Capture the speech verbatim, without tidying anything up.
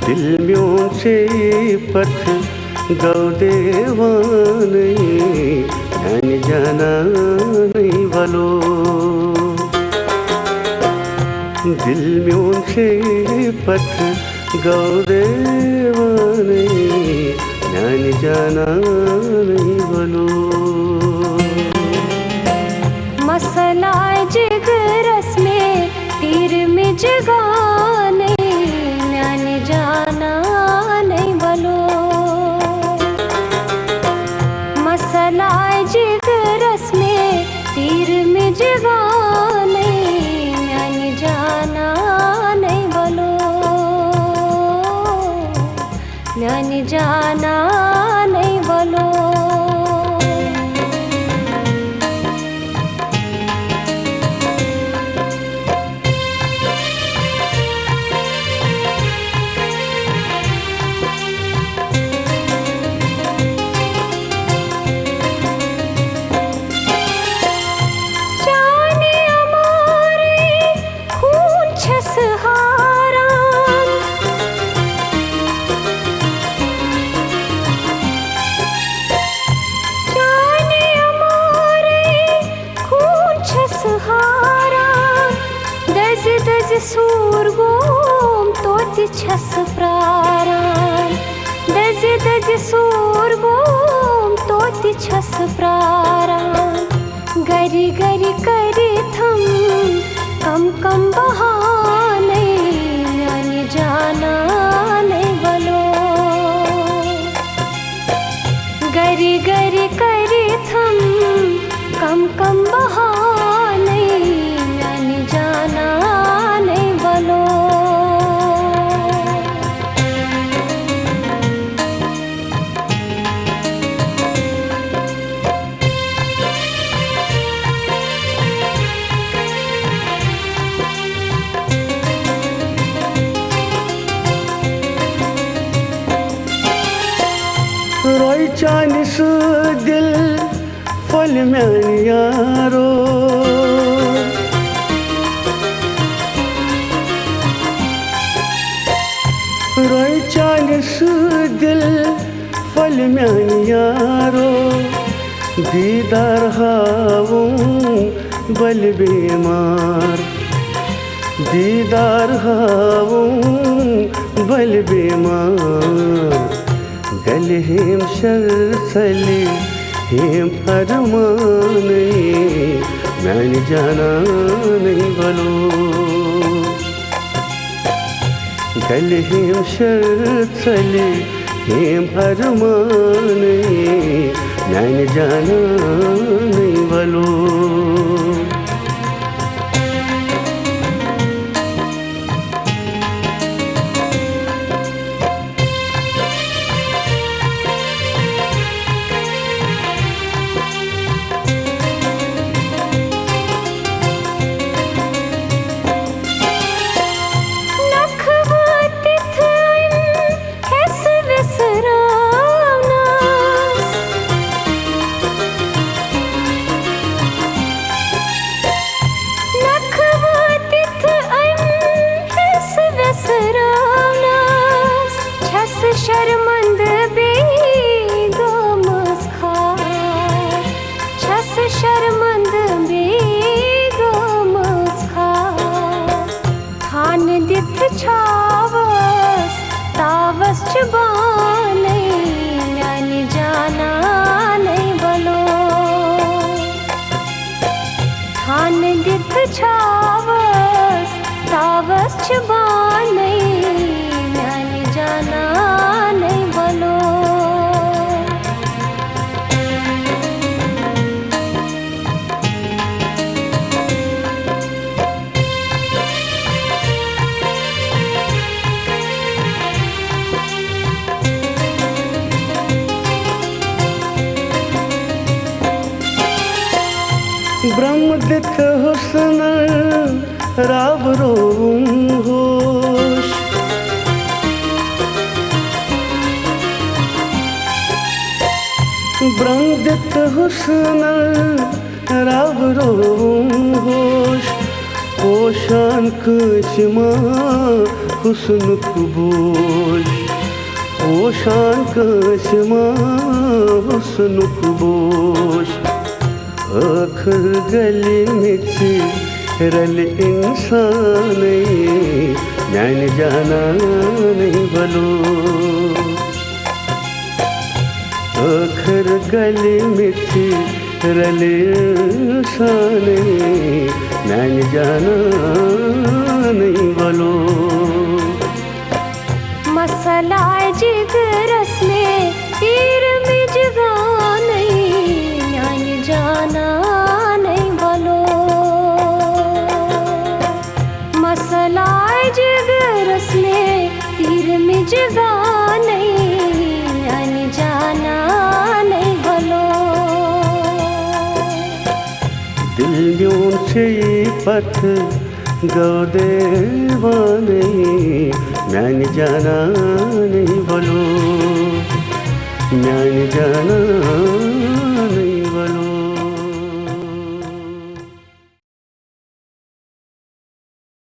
دِل میون ژے پتھ گو دیوانٕے، میانہِ جانانٕے ولو۔ دِل میون ژے پتھ گو دیوانٕے، میانہِ جانانٕے ولو۔ مسلائے جگرس میں تیر میں جگانے، میانہِ جانانٕے ولو۔ مسلائے جگرس میں تیر میں جگانے، میانہِ جانانٕے ولو۔ میانہِ جانانٕے ولو۔ چانہِ امارے خوٗن چھَس ہاران۔ چانہِ امارے خوٗن چھَس ہاران۔ دٔزِ دٔزِ سوٗر گوم توتہِ چھَس پراران۔ دٔزِ دٔزِ سوٗر گوم توتہِ چھَس پراران۔ گری گری کری تھم کم کم بہانے، میانہِ جانانٕے ولو۔ گری گری کری تھم کم کم بہانے، میانہِ جانانٕے ولو۔ روی چانہِ سۭتۍ دِل پھۄلہِ میانہِ یارو۔ روی چانہِ سۭتۍ دِل پھۄلہِ میانہِ یارو۔ دیٖدار ہاوُن بلہِ بیمار۔ دیٖدار ہاوُن بلہِ بیمار۔ گلہِ ہیم شر ژلہِ ہیم ارمانٕے، میانہِ جانانٕے ولو۔ گلہِ ہیم شر ژلہِ ہیم ارمانٕے، میانہِ جانانٕے ولو۔ نکھٕ وٲتِتھ أمۍ ہٮ۪س وٮ۪سراونس۔ نکھٕ وٲتِتھ أمۍ ہٮ۪س وٮ۪سراونس۔ چھَس شرمندٕ بیٚیہِ گٔمٕژ خاص۔ چھَس شرمندٕ بیٚیہِ گٔمٕژ خاص۔ تھانہٕ دِتھ چھاوس تاوس چھِ بانَے میانہِ جانانَے ولو۔ تھانہٕ دِتھ چھاوس تاوس چھِ بانَے میانہِ جانانَے ولو۔ برم دِتھ حسنن رب روم ہوش۔ برم دِتھ حسنن رب روم ہوش۔ پوشان کٲنٛسہِ ما حُسنُک بوش، پوشان کٲنٛسہِ ما حُسنُک بوش۔ ٲخٕر گلہِ مےٚ ژٕ رلہِ اِنسانٕے، میانہِ جانانٕے بلو۔ ٲخٕر گلہِ مےٚ ژٕ رلہِ اِنسانٕے، میانہِ جانانٕے بلو۔ مسلائے جگرس میں تیر میں جگانٕے، میانہِ جانانٕے بلو۔ مسلائے جگرس میں تیر میں جگانٕے، میانہِ جانانٕے بلو۔ دِل میون چھے پتھ گو دیوانٕے، میانہِ جانانٕے بلو، میانہِ جانانٕے